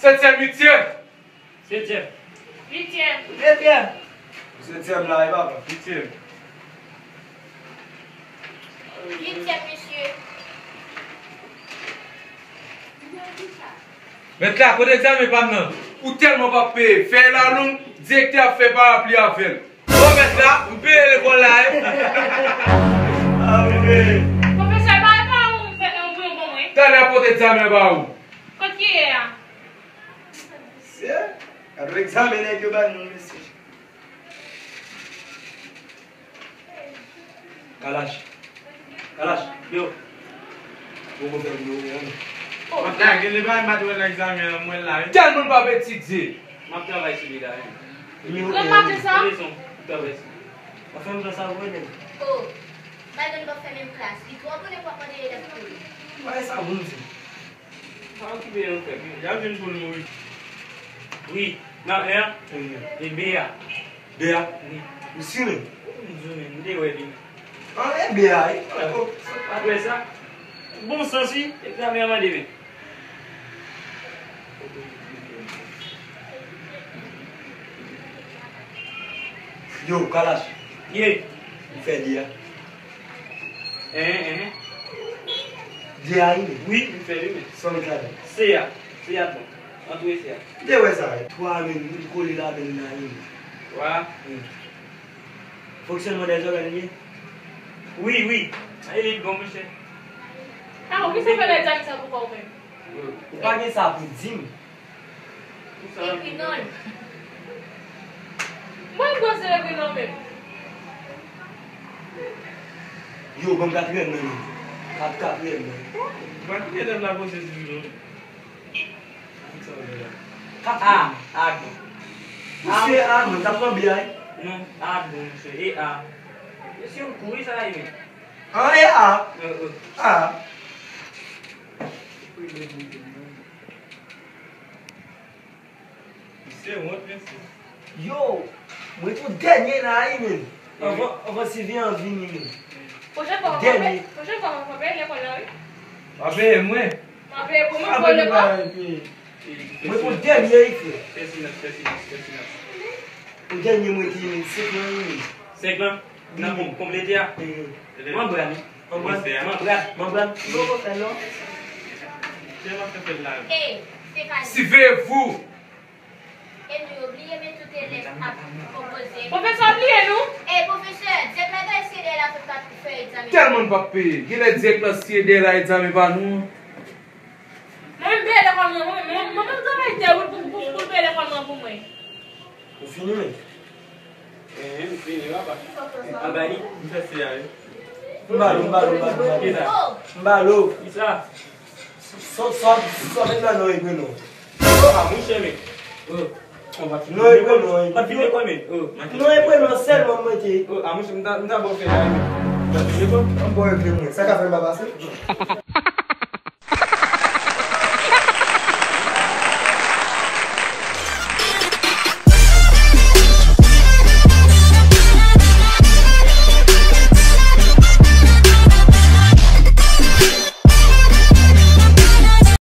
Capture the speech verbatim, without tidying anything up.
Setyèm, uityèm. Setyèm. Uityèm. Setyèm. Setyèm la, e papa. Uityèm. Uityèm, mesye. Mèt la, kote egzamen pa m nan? Ou tèlman p ap peye. Fè la long, direktè ap fè parapli avè l. Bon, mèt la, m peye lekòl la, wi. Ah, wi. Pwofesè, pale pa ou, m fè yon bouyon pou mwen. Talè ap pote egzamen ba ou. Kot ki ye a? Se, gade egzamen nèg yo ba nou, mesye. Kalash. Kalash, yo. Poko fè videyo, yo. M ap lage li, bay, m pa t wè nan egzamen an, mwen la, wi. Tèl moun p ap etidye. M ap travay sou li la, wi. Yo, grann maten sa? Rezon, travay sou li. W ap fè m pran sa pou mwen, nèg. Oh, Biden p ap fè menm klas. Li twò grenn pou ap mande elèv pou li. Bagay sa bon, mesye. Pa okipe yo, frè m. Y ap jwenn pou nou, wi. Wi, nan E a. E B a. B a? Wi. Ou si, men? M di w, men, m te wè li. An, e B a, wi. Wi. Oh, pa t wè sa? Bon sans, wi. Egzamen an mande, men. Yo, Kalash. Ye. Ou fè li a. Hein, hein. De a wi, men. Wi, m fè li, men. San met ladan. Se a. Se a bon. Antre se a. M te wè sa. Twa, men, m kole ladan l la, wi. Twa. Wi. Fonksyònman dèzògàn li ye? Wi, wi. E li bon, monchè. Ah, ou ki sa fè lè djab sa pou kò w menm? Ou pa gen sa pou di m. Ekri non l. Mwen panse ekri non menm. Yo, ban m katriyèm nan, men. Kat, katriyèm nan. Ban m katriyèm nan, poze di nou. Kat a, a bon. Ou se a, mwen t ap pran B a, wi. Non, a bon, mesye. E a. Mesye, ou kouri sa la, men. An, e a. A. Misye wont, mesye. Yo, mwen tou dènye la, wi, men. Anvan, anvan Sylvie an vini, men. Pwochèn fwa, dènye. Pwochèn fwa, mwen peye lekòl la, wi. W a peye mwen. M a peye pou mwen, pou lekòl. Mwen tou dènye, wi, frè. Fè silans, fè silans, fè silans. Pou dènye, mwen te, men, senk lan, wi, men. Senk lan? Nan kon-, konplete a? Manbrad. Manbrad. Manbrad. Manbrad. Siveyevou. E nou yo bliye men tout elèv ap konpoze. Pwofesè bliye nou. E pwofesè, direktè la siye dèyè la fè pa fè egzamen. Tèlman n p ap peye. Genlè direktè la siye dèyè la egzamen pa nou an. Mwen m peye lekòl mwen, mwen, mwen, mwen menm travay tè wi pou, pou, pou l peye lekòl mwen pou mwen. Ou fini, men? Ehe, m fini, papa. Al bay li. M fè se a, wi. M ba l, m ba l, m ba l, m ba l. Kisa? M ba l. Kisa? Sò, sò, sò, met nan non e prenon. Oh, a mouche, men. Oh. Non e prenon, wi. Pa t vin lekòl, men. Oh. Non e prenon sèlman m mete. Oh, a mouche, m ta, m ta ba w fè la, men. Pa t vin lekòl. M ba w regle mwen. Sa ka fè m pa pase?